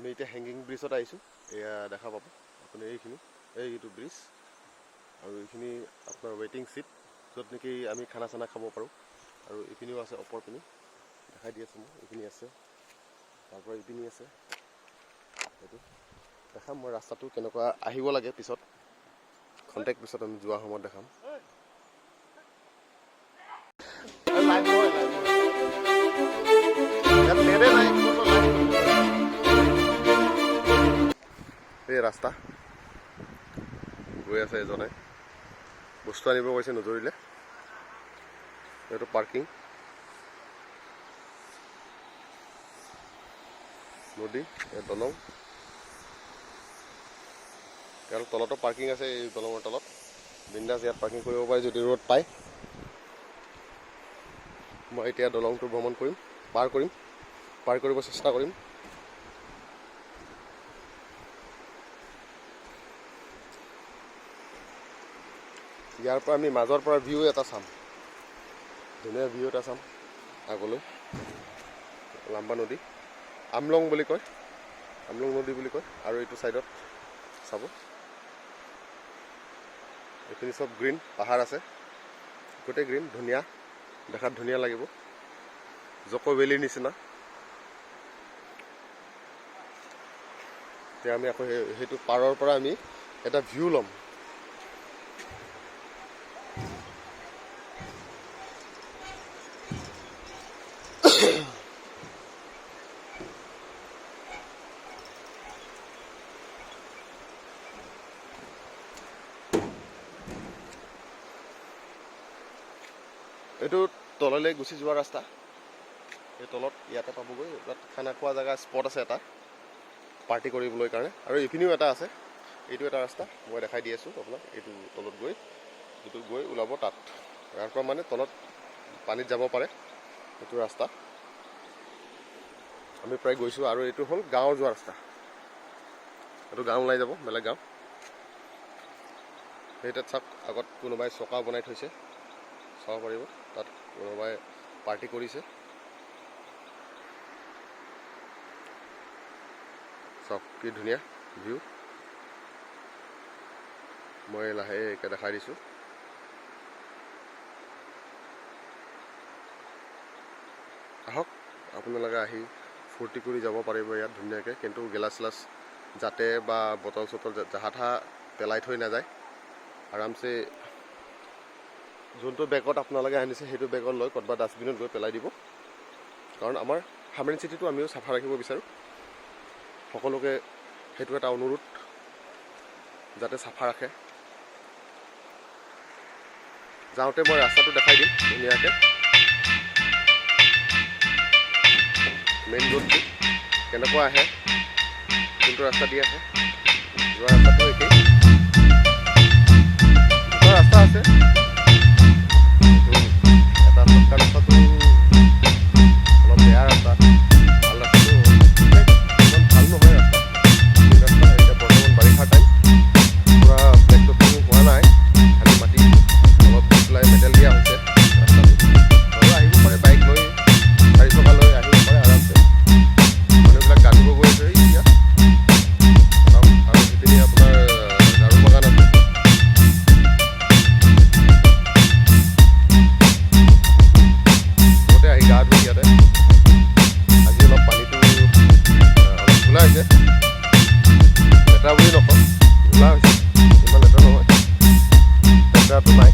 আমি এতিয়া হেংগিং ব্ৰিজত আহিছোঁ। এয়া দেখা পাব আপুনি, এইখিনি এইটো ব্ৰিজ আৰু এইখিনি আপোনাৰ ৱেইটিং চিট, য'ত নেকি আমি খানা চানা খাব পাৰোঁ। আৰু এইপিনিও আছে, ওপৰ পিনি দেখাই দি আছোঁ মই। এইপিনি আছে, তাৰপৰা ইপিনি আছে। এইটো দেখাম মই ৰাস্তাটো কেনেকুৱা আহিব লাগে পিছত, খন্তেক পিছত আমি যোৱা সময়ত দেখাম। লাইভ নহয়, লাইভ নহয়। ইয়াত নেটে নাই, ক'ত লাইভ কৰিব? এই ৰাস্তা গৈ আছে। এজনে বস্তু আনিব গৈছে নজৰিলে। এইটো পাৰ্কিং, নদী, এই দলং। ইয়াৰ তলতো পাৰ্কিং আছে। এই দলঙৰ তলত বিন্দাছ ইয়াত পাৰ্কিং কৰিব পাৰি, যদি ৰ'দ পায়। মই এতিয়া দলংটো ভ্ৰমণ কৰিম, পাৰ কৰিম, পাৰ কৰিব চেষ্টা কৰিম। ইয়াৰ পৰা আমি মাজৰ পৰা ভিউ এটা চাম, ধুনীয়া ভিউ এটা চাম আগলৈ। লাম্বা নদী, আমলং বুলি কয়, আমলং নদী বুলি কয়। আৰু এইটো ছাইডত চাব, এইখিনি চব গ্ৰীণ পাহাৰ আছে, গোটেই গ্ৰীণ, ধুনীয়া দেখাত, ধুনীয়া লাগিব, জক' ভেলীৰ নিচিনা। এতিয়া আমি আকৌ সেইটো পাৰৰ পৰা আমি এটা ভিউ ল'ম। এইটো তললৈ গুচি যোৱা ৰাস্তা। এই তলত ইয়াতে পাবগৈ। তাত খানা খোৱা জেগা স্পট আছে এটা পাৰ্টি কৰিবলৈ কাৰণে। আৰু এইপিনিও এটা আছে। এইটো এটা ৰাস্তা মই দেখাই দি আছোঁ আপোনাক। এইটো তলত গৈ, এইটো গৈ ওলাব তাত। ইয়াৰ পৰা মানে তলত পানীত যাব পাৰে। এইটো ৰাস্তা আমি প্ৰায় গৈছোঁ। আৰু এইটো হ'ল গাঁও যোৱা ৰাস্তা। এইটো গাঁও ওলাই যাব, বেলেগ গাঁও। সেই তাত চাওক, আগত কোনোবাই চকা বনাই থৈছে, চাব পাৰিব। তাত কোনোবাই পাৰ্টি কৰিছে। চাওক কি ধুনীয়া ভিউ। মই লাহেকৈ দেখাই দিছোঁ। আহক আপোনালোকে, আহি ফূৰ্তি কৰি যাব পাৰিব ইয়াত ধুনীয়াকৈ। কিন্তু গিলাচ চিলাচ যাতে বা বটল চটল জাহা তাহা পেলাই থৈ নাযায়। আৰামছে যোনটো বেগত আপোনালোকে আনিছে, সেইটো বেগত লৈ ক'ৰবাত ডাষ্টবিনত গৈ পেলাই দিব। কাৰণ আমাৰ হামেৰিন চিটিটো আমিও চাফা ৰাখিব বিচাৰোঁ। সকলোকে সেইটো এটা অনুৰোধ, যাতে চাফা ৰাখে। যাওঁতে মই ৰাস্তাটো দেখাই দিম ধুনীয়াকৈ। মেইন ৰোডটো কেনেকুৱা আহে, কোনটো ৰাস্তা দি আহে। যোৱা ৰাস্তাটো একেই। দুটা ৰাস্তা আছে। এইটো এটা চটকা ৰাস্তাটো অলপ বেয়া ৰাস্তা। ভাল ৰাস্তাটো ইমান ভাল নহয় ৰাস্তা, মেইন ৰাস্তা। এতিয়া বৰ্তমান বাৰিষাৰ টাইম, পূৰা ব্লেক টপিং হোৱা নাই, খালি মাটি অলপ দি পেলাই মেটেল দিয়া হৈছে ৰাস্তাটো। আৰু আহিব পাৰে বাইক লৈ, চাৰি চকা লৈ আহিব পাৰে আৰামছে। মানুহবিলাক গা ধুব গৈ আছে এতিয়া। আৰু সেইপিনে আপোনাৰ গাৰো বাগান আছে। বহুতে আহি গা ধুই ইয়াতে। আজি অলপ পানীটো অলপ ঘোলা হৈছে। লেতেৰা বুলি নকওঁ, ঘোলা হৈছে, ইমান লেতেৰা নহয়, লেতেৰাটো নাই।